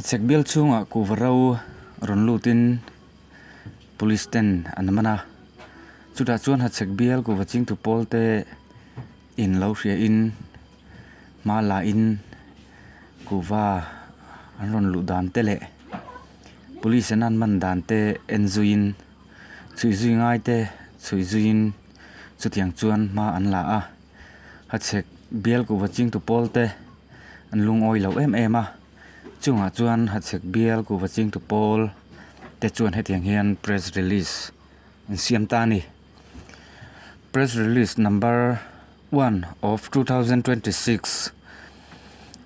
Hachhek bial chhungah kuhva ro rawn lutin police ten an man a, chutah chuan Hachhek bial kuhva chingtu pawl te in lo hria in hma la in kuhva an rawn luh dan te leh police an an man dan te en zuiin chhui zui ngai te chhui zuiin chutiang chuan hma an la a. Hachhek bial kuhva chingtu pawl te an lungawi lo em em a chungah chuan hachhek bial kuhva chingtu pawl te chuan hetiang hian press release an siam ta a ni press release number one of 2026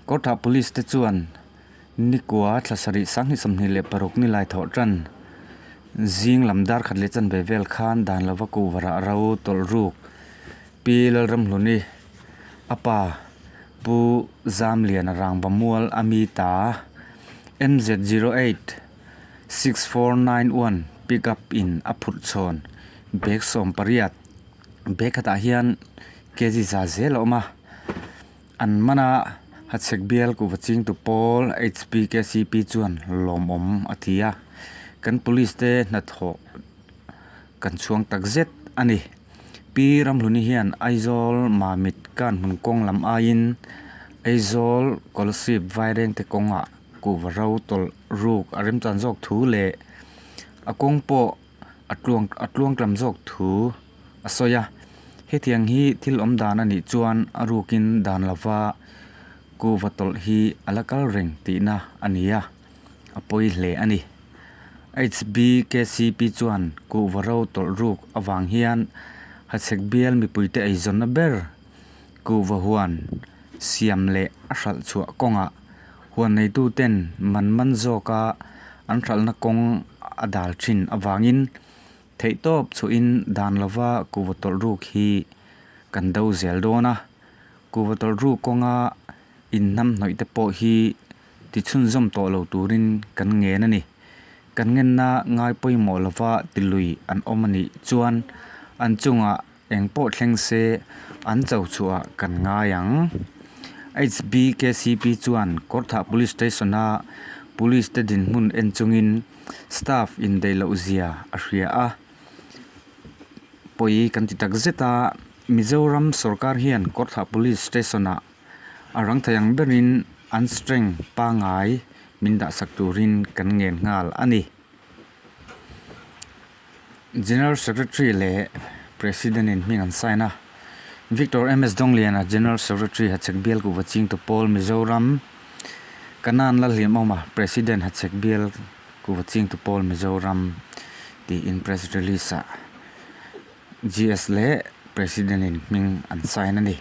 kawrthah police te chuan nikua thla sarih sanghnih 26 nilai thawh tan zing lam dar khat leh chanve vel khan dan lova kuhva rah ro tawlh ruk. Pi Lalramhluni, a pa Pu Zamliana Rangva Mual a mi ta MZ086491 pickup in a phurh chhawn bag 18 bag khatah hian kg za zel a awm a, an man a Hachhek bial kuhva chingtu pawl HPKCP chuan lawmawm a ti a, kan police te hnathawh kan chhuang takzet a ni. Pi Ramhluni hian Aizawl Mamit Kanhmun kawng lam aiin Aizawl Kolasib Vairengte kawngah kuhva ro tawlh ruk a remchan zawk thu leh a kawng pawh a tluang a tluangtlam zawk thu a sawi a. Hetiang hi thil awm dan a nih chuan a rukin dan lova kuhva tawlh hi a la kal reng tihna a ni a, a pawi hle a ni. HBKCP chuan kuhva ro tawlh ruk avang hian Hachhek bial mipuite eizawnna ber kuhva huan siam leh a hralh chhuah kawngah huan neituten man man zawka an hralhna kawng a dal thin avangin theihtawp chhuahin dan lova kuhva tawlh ruk hi kan do zel dawn a. Kuhva tawlh ruk kawnga inhnamhnawih te pawh hi Ti chhunzawm tawh lo turin kan ngen a ni. Kan ngenna ngai pawimawh lova ti lui an awm a nih chuan an chungah eng pawh thleng se an cho chhuah kan ngai ang. HBKCP chuan Kawrthah Police Station-a Police te dinhmun en chungin staff indaih loh zia a hria a. Pawi kan ti takzet a, Mizoram sorkar hian Kawrthah Police Station-ah A rang thei ang berin an strength pangai min dahsak turin kan ngen nghal a ni. General Secretary leh President in hming an sign a. Victor MS Dongliana General Secretary Hachhek Bial Kuhva Chingtu Pawl Mizoram, Kanan Lalhlimawma President Hachhek Bial Kuhva Chingtu Pawl Mizoram tiin press release ah GS leh President in hming an sign a ni.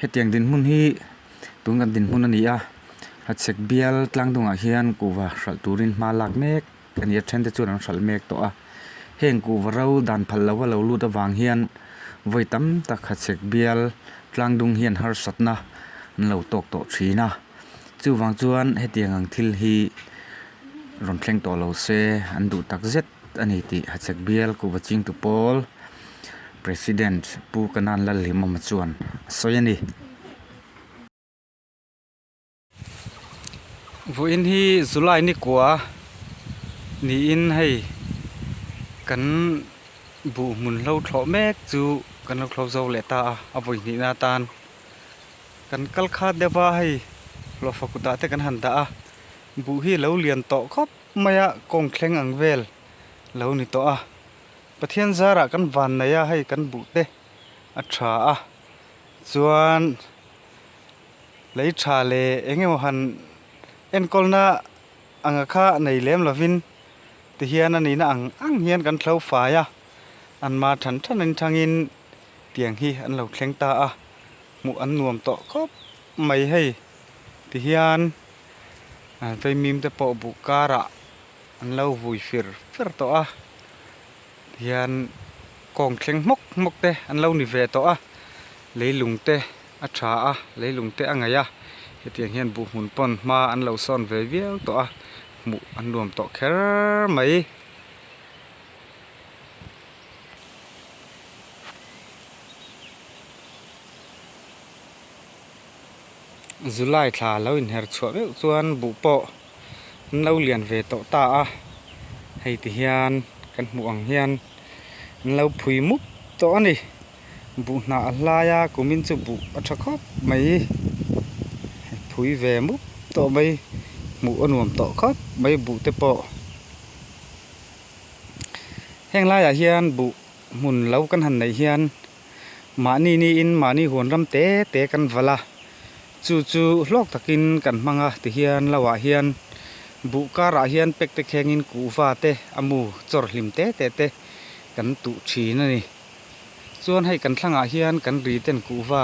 Hetiang dinhmun hi tun kan dinhmun a ni a, Hachhek bial tlang dungah hian kuhva hralh turin hma lak mek a ni a, then te chuan an hralh mek tawh a. Heng kuhva ro dan phal lova lo lut avang hian vawi tam tak Hachhek bial tlang dung hian harsatna an lo tawk tawh thin a. Chuvang chuan hetiang ang thil hi rawn thleng tawh lo se an duh tak zet a ni tih Hachhek bial kuhva chingtu pawl President Pu Kanan Lalhlimawma chuan a sawi a ni. Vawiin hi July ni kua niin hei kan buh hmun hlo thlawh mek chu kan lo thlo zo leh ta a, a vawi hnihna atan kan kal khat deuh va hei hlawhfa kutah te kan han dah a, buh hi a lo lian tawh khawp mai a, kawng thleng ang vel lo ni tawh a. Pathian zarah kan van nei a hei kan buh te a tha a chuan lei tha leh eng emaw han enkawlna anga kha nei lem lovin tihian a nihna ang ang hian kan thlo fai a an ma than than in thangin tiang hi an lo thleng ta a hmuh an nuam tawh khawp mai hei tihian vaimim te pawh buh karah. An lo vui fir fer tawh a, tihian kawng thleng hmawk hmawk te an lo ni ve tawh a, leilung te a tha a, leilung te a ngaih a, hetiang hian buh hmun pawn hma an lo sawn ve viau tawh a, hmuh an nuam tawh kher mai. July thla lo inher chhuah meuh chuan buh pawh. an lo lian ve tawh ta a hei ti hian kan hmuh ang hian an lo phui mup tawh a ni buh hnah a hlai a kumin chu buh a tha khawp mai phui ve mup tawh mai hmuh a nuam tawh khawp mai buh te pawh heng laiah hian buh hmun lo kan han neih hian mahni niin mahni huan ram te te kan valh a chu chu hlawk takin kan hmang a tihian lo ah hian buh karah hian pek te khengin kuhva te a mu chawr hlim te te te kan tuh thin a ni chuan hei kan thlangah hian kan ri ten kuhva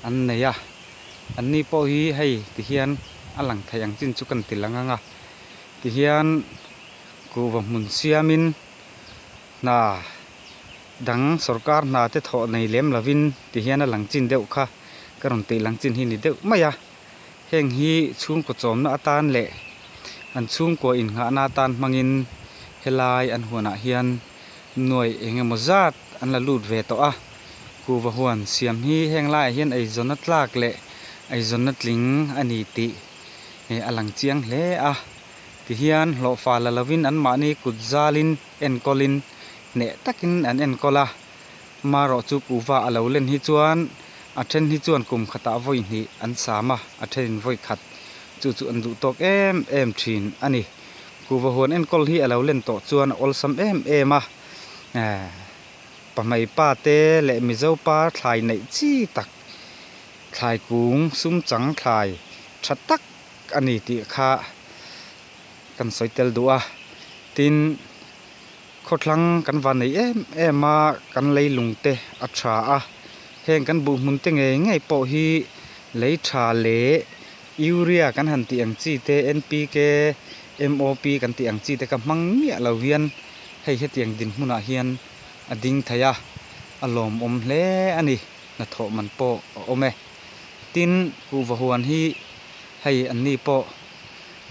an nei a an ni pawh hi hei tihian a lang thei ang chin chu kan ti lang ang a tihian kuhva hmun siamin hna dang sorkar hna te thawh nei lem lovin ti hian a lang chin deuh kha ka rawn tih lang chin hi ni deuh mai a heng hi chhungkaw chawmna atan leh an chhungkaw innghahna atan hmangin helai an huanah hian nuai eng emaw zat an la lut ve tawh a kuhva huan siam hi heng laiah hian eizawnna tlak leh eizawnna tling a ni tih a lang chiang hle a tihian hlawhfa la lovin anmahni kut zalin enkawlin hneh takin an enkawl a, marawh chu kuhva a lo len hi chuan a then hi chuan kum khatah vawi hnih an sam a, a thenin vawi khat chu chu an duh tawk em em thin a ni. Kuhva huan enkawl hi a lo len tawh chuan a awlsam em em a, pahmei pa te leh Mizo pa thlai neih chi tak thlai kung sum chang thlai tha tak a ni tih kha kan sawi tel duh a tin khawthlang kan van nei em em a kan leilung te a tha a heng kan buh hmun te ngei ngei pawh hi lei tha leh urea kan han tih ang chi te N_P_K M_O_P kan tih ang chi te kha hmang miah lo hian hei hetiang dinhmunah hian a ding thei a a lawmawm hle a ni hnathawh man pawh a awm e tin kuhva huan hi hei an ni pawh.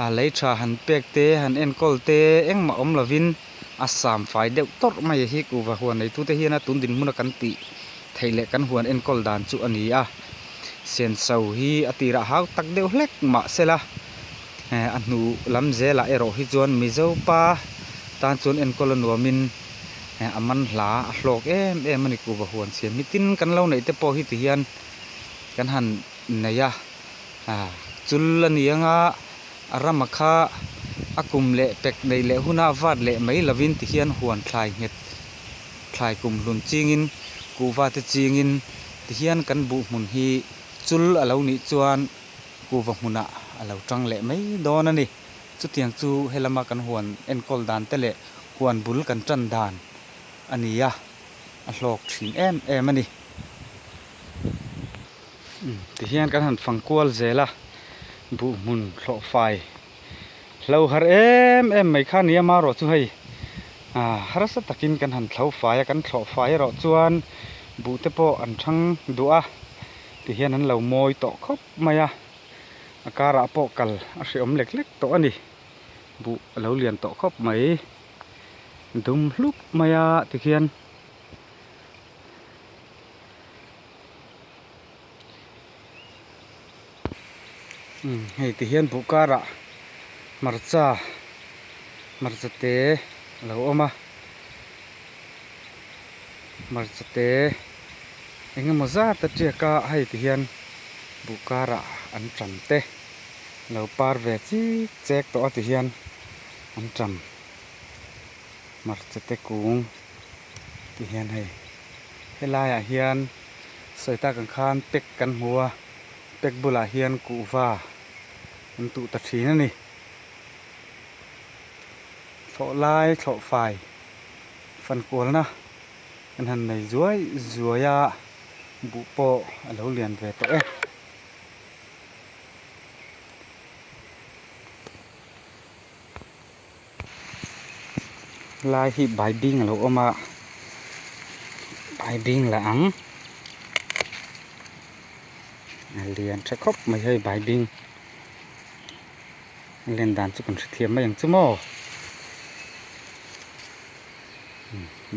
a lei tha han pek te han enkawl te engmah awm lovin a sam fai deuh tawrh mai hi kuhva huan neitute hian a tun dinhmun a kan tih theih leh kan huan enkawl dan chu a ni a senso hi a tirah hau tak deuh hlek mahsela a hnu lam zelah erawh hi chuan Mizo pa tan chuan enkawl a nuamin a man hla a hlawk em em a ni kuhva huan siam hi tin kan lo neih te pawh hi ti hian kan han nei a. Chul a ni anga a rama kha a kum leh pek neih leh huna vat leh mai lovin tihian huan thlai nghet thlai kum hlun chingin kuhva te chingin tihian kan buh hmun hi chul a lo nih chuan kuhva hmunah a lo tang leh mai dawn a ni. Chutiang chu helama kan huan enkawl dan te leh huan bul kan tan dan a ni a, a hlawk thin em em a ni. Tihian kan han fang kual zel a, buh hmun thlawh fai hlo har em em mai kha nia marawh chu hei ah harsa takin kan han thlo fai a kan thlawh fai erawh chuan buh te pawh an thang duh a tihian an lo mawi tawh khawp mai a, a karah pawh kal a hreawm lek lek tawh a ni buh a lo lian tawh khawp mai dum hlup mai a tikhian. Hei ti hian buh karah hmarcha hmarcha te a lo awm a hmarcha te eng emaw zat a tiak a hei ti hian buh karah an tam te a lo par ve chik chek tawh a ti hian an tam hmarcha te kung ti hian hei helaiah hian sawi tak ang khan pack kan hmu a pack bulah hian kuhva an tuh ta thin a ni thlawh lai thlawh fai fan kualna an han nei zuai zuai a buh pawh a lo lian ve tawh e. Lai hi baibing a lo awm a baibing la ang a lian tha khawp mai hei baibing a len dan chu kan hrethiam mai ang chu maw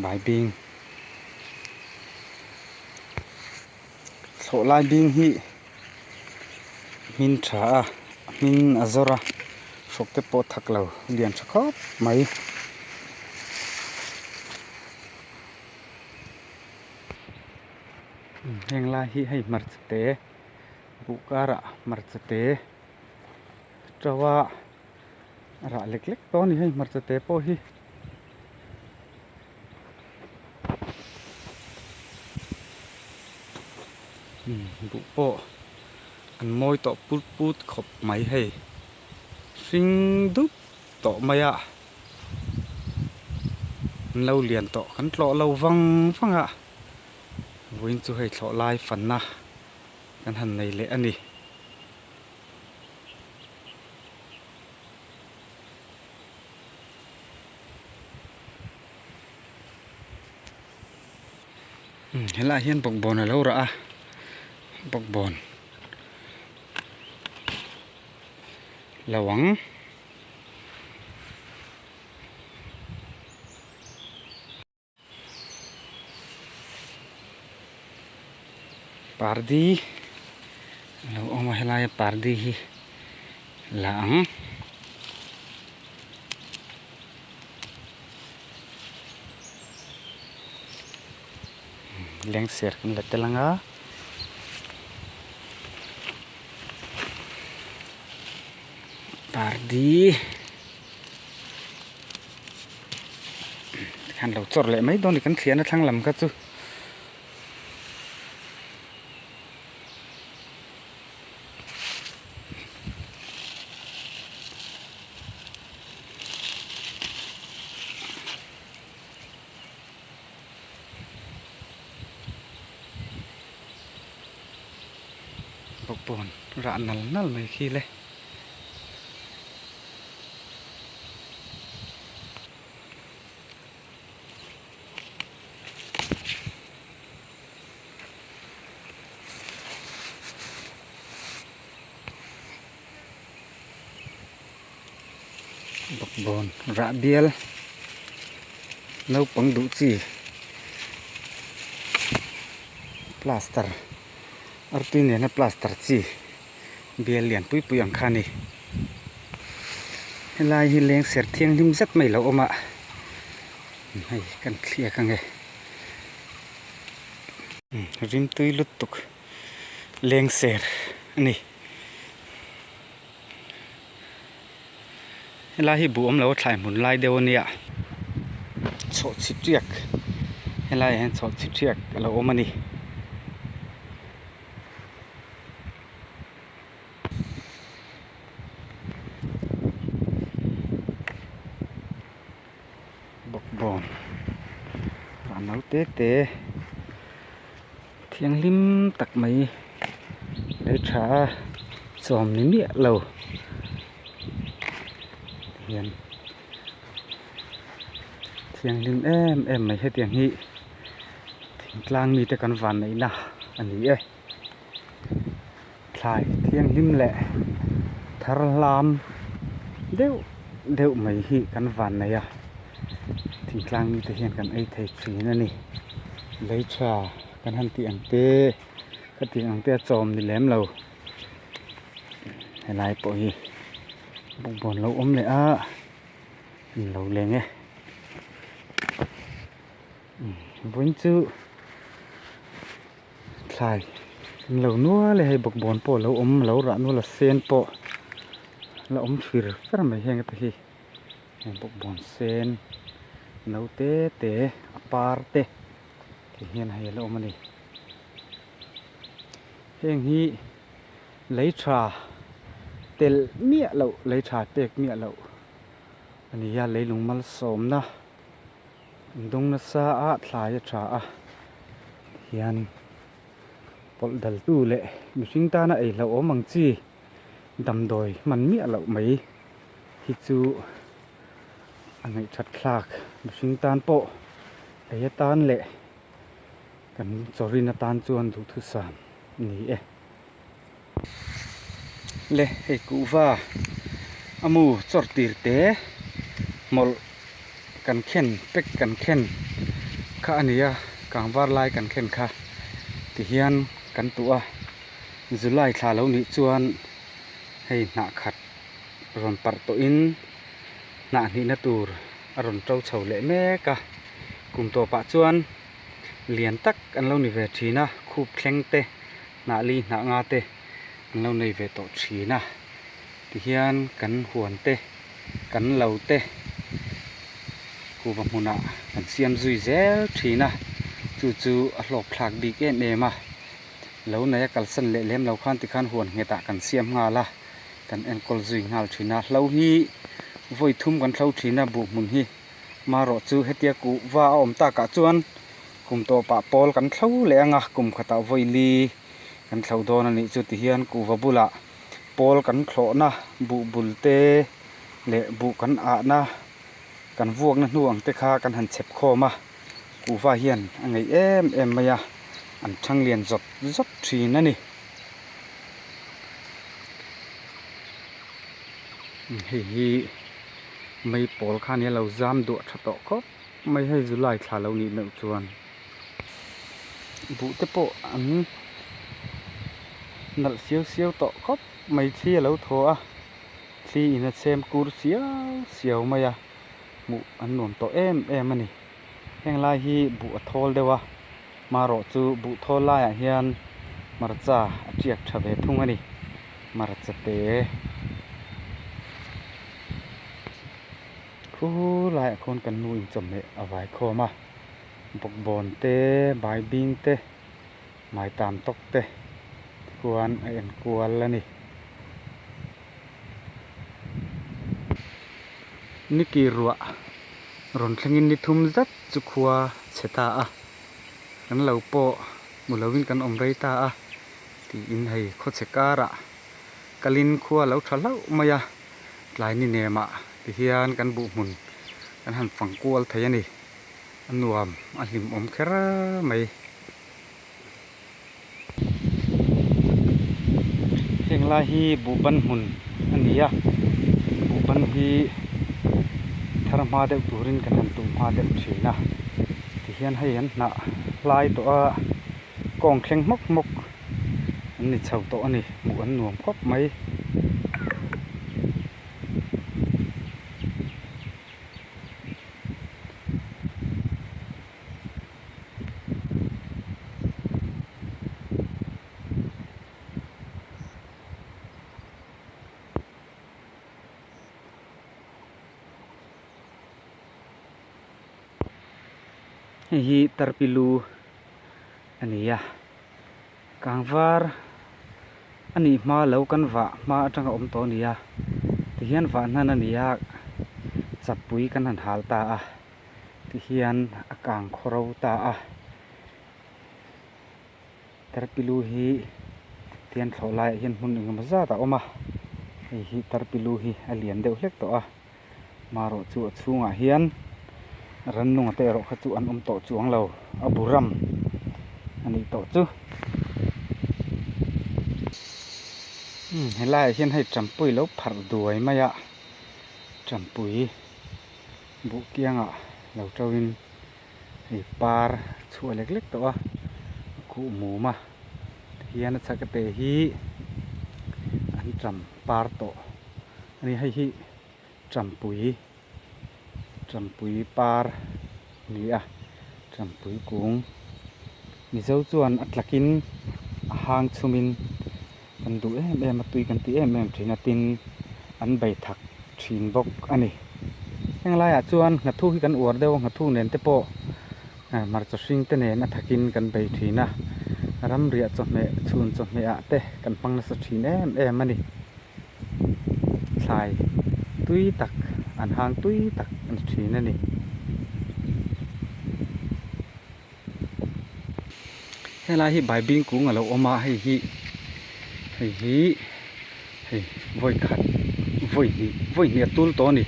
baibing thlawh lai bing hi hmin tha a hmin a zawr a. Hrawk te pawh thak lo lian tha khawp mai. Heng lai hi hei hmarcha te buh karah hmarcha te to a rah lek lek tawh a ni hei hmarcha te pawh hi. Buh pawh an mawi tawh put put khawp mai hei hring dup tawh mai a an lo lian tawh kan tlawh lo vang vang a vawiin chu hei thlawh lai fanna kan han nei leh a ni. Helaiah hian bawkbawn a lo rah a bawkbawn lo ang. Pardi a lo awm a helaia pardi hi la ang. Lengser kan la tel ang a. Pardi. Tikhan lo chawrh leh mai dawn a ni kan thliahna thlang lam kha chu. Bawkbawn rah nal nal mai khi le. Bawkbawn rah bial naupang duh chi plaster artui nena plaster chi bial lian pui pui ang kha a ni helai hi leng ser thianghlim zet mai lo awm a hei kan thliak ange rimtui lutuk leng ser a ni. Helai hi buh awm lo a thlai hmun lai deuh a nia chhawhchhi tiak helaiah hian chhawhchhi tiak a lo awm a ni. Bawkbawn a no te te thianghlim tak mai lei tha a chawm ni miah lo tihian thianghlim em em mai hetiang hi thingtlang mite kan van neihna a ni e thlai thianghlim leh thar hlam deuh deuh mai hi kan van nei a thingtlang mite hian kan ei thei thin a ni lei tha kan han tih ang te ka tih ang te a chawm ni lem lo helai pawh hi bawkbawn lo awm leh a an lo leng e vawiin chu. Thlai an lo nual e hei bawkbawn pawh a lo awm lo rah nual a sen pawh la awm fir fer mai heng te hi heng bawkbawn sen no te te a par te ti hian hei a la awm a ni heng hi lei tha telh miah loh lei tha pek miah loh a ni a leilung malsawmna. An dawng nasa a thlai a tha a tihian pawlh dal tu leh mihring tana ei hlauhawm ang chi damdawi hman miah loh mai hi chu a ngaihthat thlak mihring tan pawh ei atan leh kan chawrin atan chuan duhthusam a ni e. Le hei kuhva a mu chawr tir te hmawlh kan khen pack kan khen kha a ni a kang var lai kan khen kha tihian kan tuh a July thla lo nih chuan hei hnah khat. rawn parh tawhin hnah hnihna tur a rawn to chho leh mek a kum tawpah chuan lian tak an lo ni ve thin a khup thleng te hnah li hnah nga te an lo nei ve tawh thin a tihian kan huan te kan lo te kuhva hmunah kan siam zui zel thin a chu chu a hlawk thlak bik em em a lo nei a kalsan leh lem lo khan tikhan huan nghet ah kan siam nghal a kan enkawl zui nghal thin a hlo hi vawi thum kan hlo thin a buh hmun hi marawh chu hetia kuhva a awm takah chuan kum tawpah pawl kan thlo leh ang a kum khatah vawi li kan thlo dawn a nih chu tihian kuhva bulah pawl kan thlawhna buh bul te leh buh kan ahna kan vuakna hnu ang te kha kan han chhep khawm a kuhva hian a ngeih em em mai a an thang lian zawt zawt thin a ni. Hei hi mei pawl kha nia lo zam duah tha tawh khawp mai hei July thla lo nih meuh chuan buh te pawh an nalh siau siau tawh khawp mai thli a lo thaw a thli in a chhem kur siau siau mai a hmuh an nuam tawh em em a ni heng lai hi buh a thawl deuh a marawh chu buh thawl laiah hian hmarcha a tiak tha ve thung a ni hmarcha te khu laiah khawn kan nu in chawhmeh a vai khawm a bawkbawn te baibing te maitam tawk te khuan a enkual a ni. Niki ruah rawn thlengin ni thum zet chu khua chhe ta a, kan lo pawh hmu lovin kan awm rei ta a tiin hei khawchhe karah kalin khua a lo tha hlauh mai a, tlai ni nemah tihian kan buh hmun kan han fang kual thei a ni, a nuam a hlimawm kher mai. Heng lai hi buhban hmun a ni a buhban hi thar hma deuh turin kan han tuh hma deuh thin a tihian hei an hnah hlai tawh a kawng thleng hmawk hmawk an ni chho tawh a ni hmuh an nuam khawp mai. Hei hi tarpilu a ni a kangvar a nih hma lo kan vah hma atanga awm tawh a ni a tihian vah hnan a ni a chapui kan han hal ta a. Tihian a kang khaw ro ta a tarpilu hi tihian thlawh laiah hian hmun engemaw zat a awm a hei hi tarpilu hi a lian deuh hlek tawh a marawh chu a chhungah hian rannunga te erawh kha chu an awm tawh chuang lo a bu ram a nih tawh chu umm helaiah hian hei tampui lo pharh duai mai a tampui. Buh kiangah lo to in hei par chhuah lek lek tawh a a khuh mum a tihian a chhak te hi an tam par tawh a ni hei hi tampui tampui par a ni a tampui kung mizo chuan a tlakin a hang chhumin kan duh em em a tui kan ti em em thin a tin an bei thak thin bawk a ni heng laiah chuan nghathu hi kan uar deuh a nghathu nen te pawh hmarcha hring te nen a thakin kan bei thin a ramriah chawhmeh chhun chawhmeh ah te kan hmang nasa thin em em a ni thlai tui tak an hang tui tak a ni thin a ni. Helai hi baibing kung a lo awm a hei hi hei hi hei vawi khat vawi hnih vawi hnih a tul tawh a ni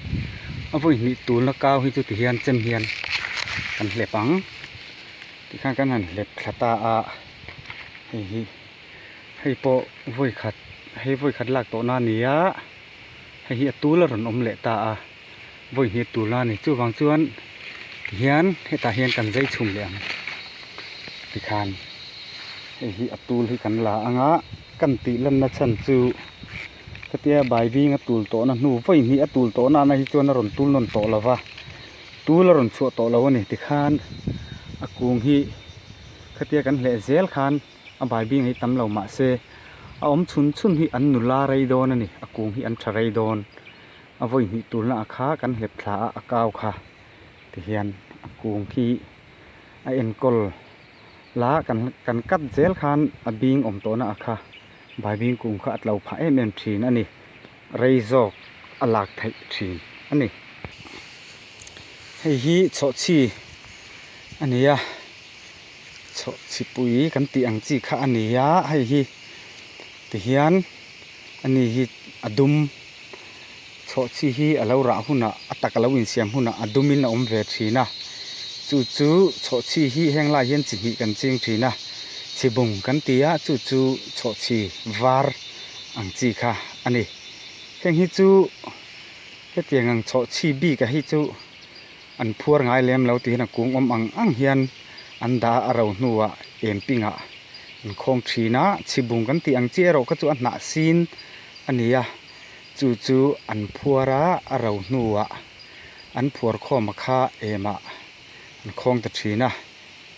a vawi hnih tulna kau hi chu ti hian chem hian kan hlep ang tikhan kan han hlep thla ta a hei hi hei pawh vawi khat hei vawi khat lak tawhna a ni a hei hi a tul a rawn awm leh ta a. Vawi hnih tur la a ni chuvang chuan tihian hetah hian kan zai chhum leh ang tikhan hei hi a tul hi kan la ang a kan tih lanna chhan chu. Khatia baibing a tul tawhna hnu vawi hnih a tul tawh nana hi chuan a rawn tul nawn tawh lo va, tul a rawn chhuah tawh lo a ni. Tikhan a kung hi khatia kan hleh zel khan a baibing hi tam lo mah se a awm chhun chhun hi an nula rei dawn a ni, a kung hi an tha rei dawn. A vawi hnih tulna ah kha kan hlep thla a, a kau kha tihian a kung khi a enkawl la kan kan cut zel khan a bing awm tawhna ah kha baibing kung kha a tlo phah em em thin a ni rei zawk a lak theih thin a ni. Hei hi chhawhchhi a ni a chhawhchhi pui kan tih ang chi kha a ni a hei hi tihian a ni hi a dum chhawhchhi hi a lo rah hunah a tak a lo insiam hunah a dumin a awm ve thin a chu chu chhawhchhi hi heng lai hian chi hnih kan ching thin a chhibung kan ti a chu chu chhawhchhi var ang chi kha a ni heng hi chu hetiang ang chhawhchhi bik a hi chu an phuar ngai lem lo tih hian a kung awm ang ang hian an dah a ro hnuah em pingah an khawng thin a chhibung kan tih ang chi erawh kha chu a hnah sin a ni a. Chu chu an phuar a, a ro hnuah an phuar khawm a kha emah an khawng ta thin a.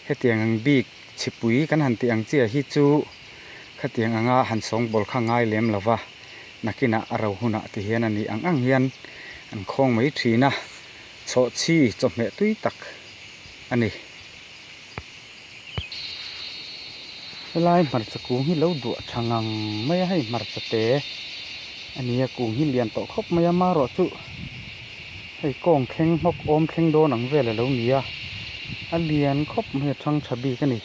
Hetiang ang bik chhipui kan han tih ang chiah hi chu khatiang anga han sawngbawl kha ngai lem lo va, nakinah a ro hunah ti hian a nih ang ang hian an khawng mai thin a, chhawhchhi chawhmeh tui tak a ni. Helai hmarcha kung hi lo duah tha ngang mai a hei hmarcha te a ni a kung hi lian tawh khawp mai a marawh chu hei kawng thleng hmawk awm thleng dawn ang vel a lo ni a a lian khawp mai a thang tha bik a ni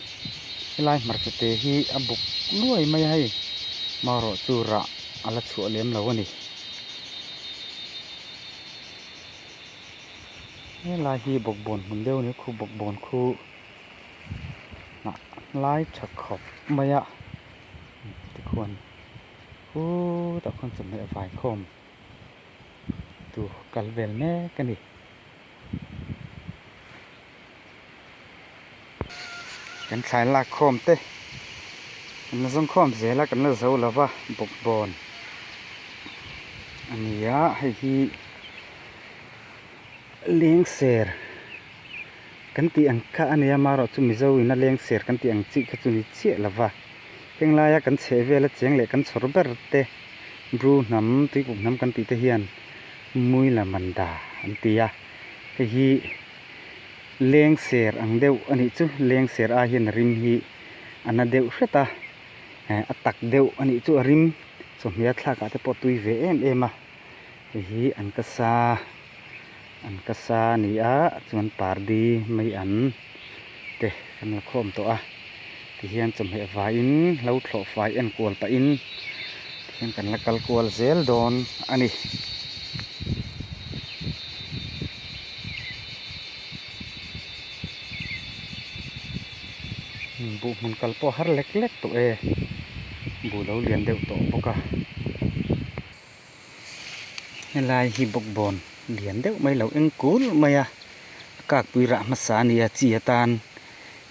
helai hmarcha te hi a buk luai mai a hei marawh chu rah a la chhuah lem lo a ni. Helai hi bawkbawn hmun deuh a ni khu bawkbawn khu hnah lai tha khawp mai a tikhuan khutah khuan chawhmeh vai khawm tur kal vel mek a ni. Kan thlai lak khawm te kan la zawng khawm zel a kan la zo lo va bawkbawn a ni a hei hi lengser kan tih ang kha a nia marawh chu mizo ina lengser kan tih ang chi kha chu ni chiah lo va heng laia kan chheh vela cheng leh kan chhawr ber te bru hnam tuikuk hnam kan tih te hian muila manda an ti a hei hi. Leng ser ang deuh a nih chu leng ser ai hian a rim hi a na deuh hret a eh a tak deuh a nih chu a rim chawhmeh thlak ah te pawh tui ve em em a hei hi an ka sa an ka sa a ni a chuan pardi mai an te kan la khawm tawh a tihian chawhmeh vaiin hlo thlawh fai en kual pahin tihian kan la kal kual zel dawn a ni. Buh hmun kal pawh har lek lek tawh e buh lo lian deuh tawh bawk a helai hi bawkbawn lian deuh mai lo eng kul mai a a kakpui rah hmasa a ni a chi atan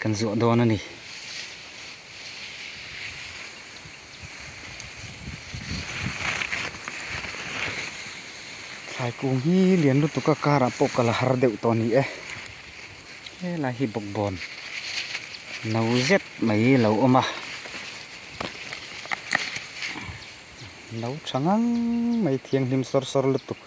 kan zuah dawn a ni. Thlai kung hi lian lutuk a karah pawh kal a har deuh tawh a ni e helai hi bawkbawn no zet mai a lo awm a no tha ngang mai thianghlim sawr sawr lutuk.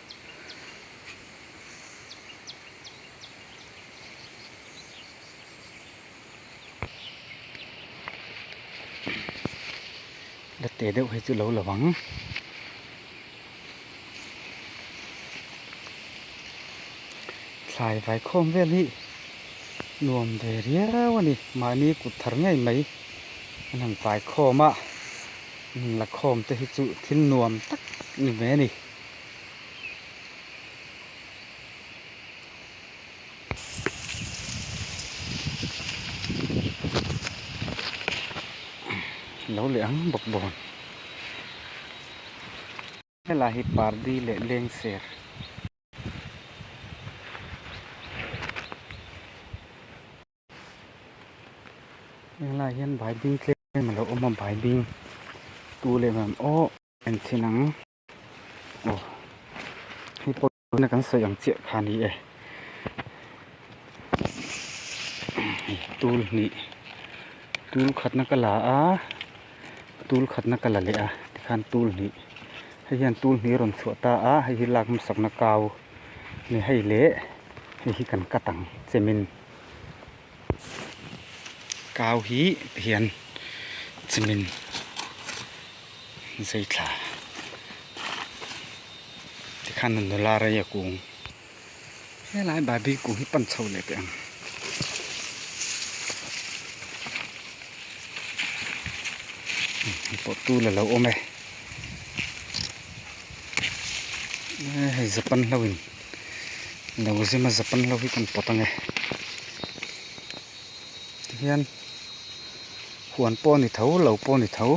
La te deuh hi chu lo lo ang. Thlai vai khawm vel hi nuam ve riau a ni. Mahni kut thar ngei mai an han vai khawm a, an han la khawm te hi chu thil nuam tak ni ve a ni. Lo leh ang bawk bawn. Helai hi pardi leh lengser. Helai hian baibing tlem a lo awm a baibing tu leh mam aw. Enchhin ang. Tuna kan sawi ang chiah kha a ni e. Hei tul hnih tul khatna ka la a tul khatna ka la leh a tikhan tul hnih hei hian tul hnih a rawn chhuah ta a hei hi lak hmasakna kau a ni hei leh hei hi kan cut ang chemin kau hi tihian chemin zai thla. Tikhan a nula rei a kung. Helai babi kung hi pan chho leh teh ang. Hei pawh tul a lo awm e. Hei Japan hlo in lo zim a Japan hlo hi kan pawt ang e. Tihian huan pawh a ni tho lo pawh a ni tho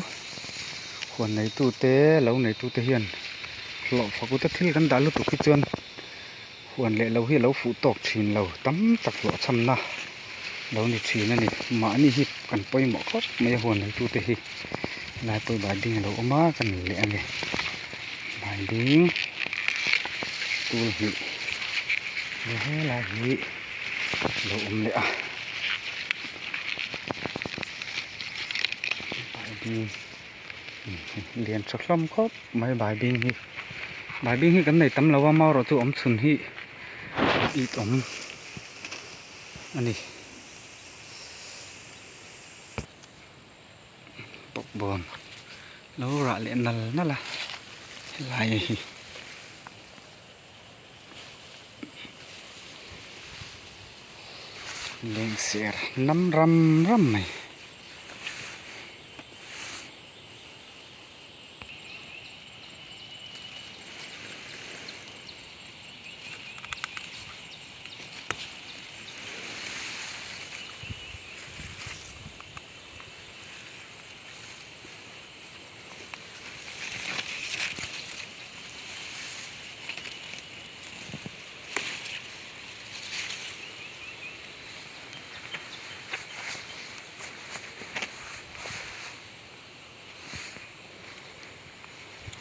huan neitu te lo neitu te hian hlawh fak ut a thil kan dah lutuk hi chuan huan leh lo hi a lo fuh tawk thin lo tam tak hlawh chhamna lo ni thin a ni mahni hi kan pawimawh khawp mai a huan neitu te hi helai pawh hi baibing a lo awm a ka ni leh a ni baibing tul hnih helai hi. lo awm leh a baibing lian tha hlawm khawp mai baibing hi baibing hi kan nei tam lo a marawh chu awm chhun hi it awm a ni bawkbawn lo rah leh nal nal a helai hi. Lengser nam ram ram mai.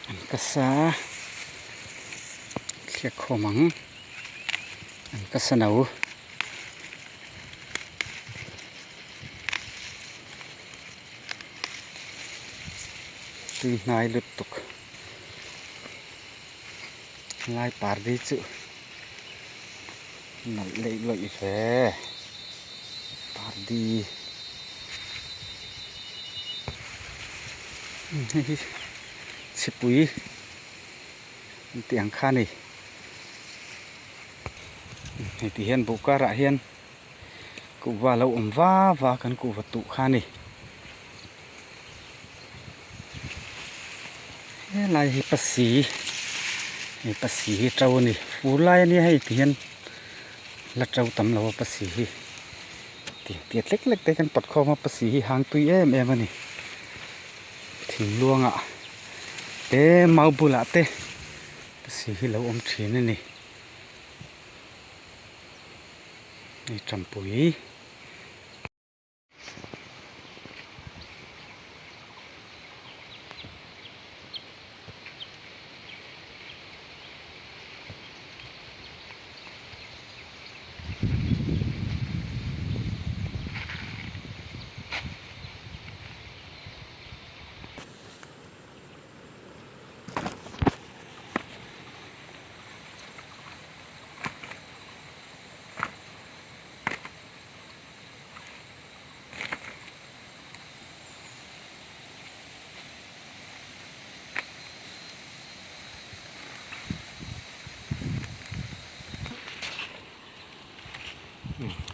An ka sa thliak khawm ang an ka sa no. Tui hnai lutuk lai pardi chu nalh leh lawih ve pardi hei hi chhipui an tih ang kha a ni hei ti hian buh karah hian. Kuhva lo awm va va kan kuhva tuh kha a ni. Helai hi pasi hei pasi hi to a ni fur lai a nia hei ti hian la to tam lo a pasi hi tih tiat lek lek te kan pawt khawm a pasi hi hang tui em em a ni thingluang ah te mau bulah te pasi hi lo awm thin a ni. Hei tampui.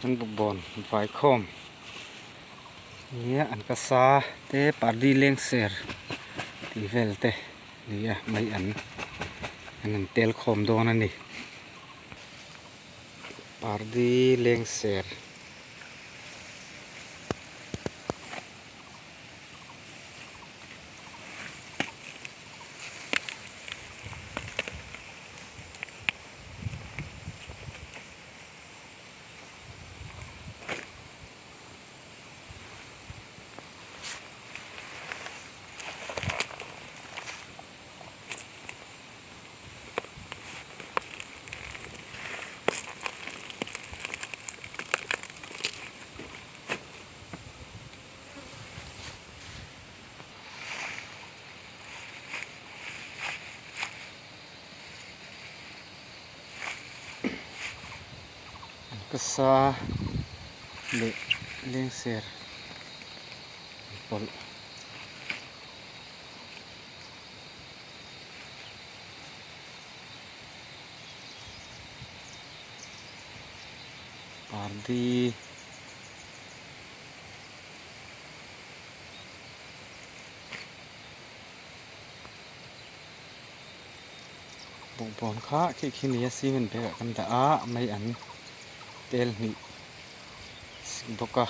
An bawkbawn vaikhawm nia an ka sa te pardi lengser tih vel te nia mai an an tel khawm dawn a ni. Pardi lengser. Kasa leh lengser pawlh. Pardi. Bawngbawn kha khi khi nia cement bag ah kan dah a mai an tel hnih sik bawk a.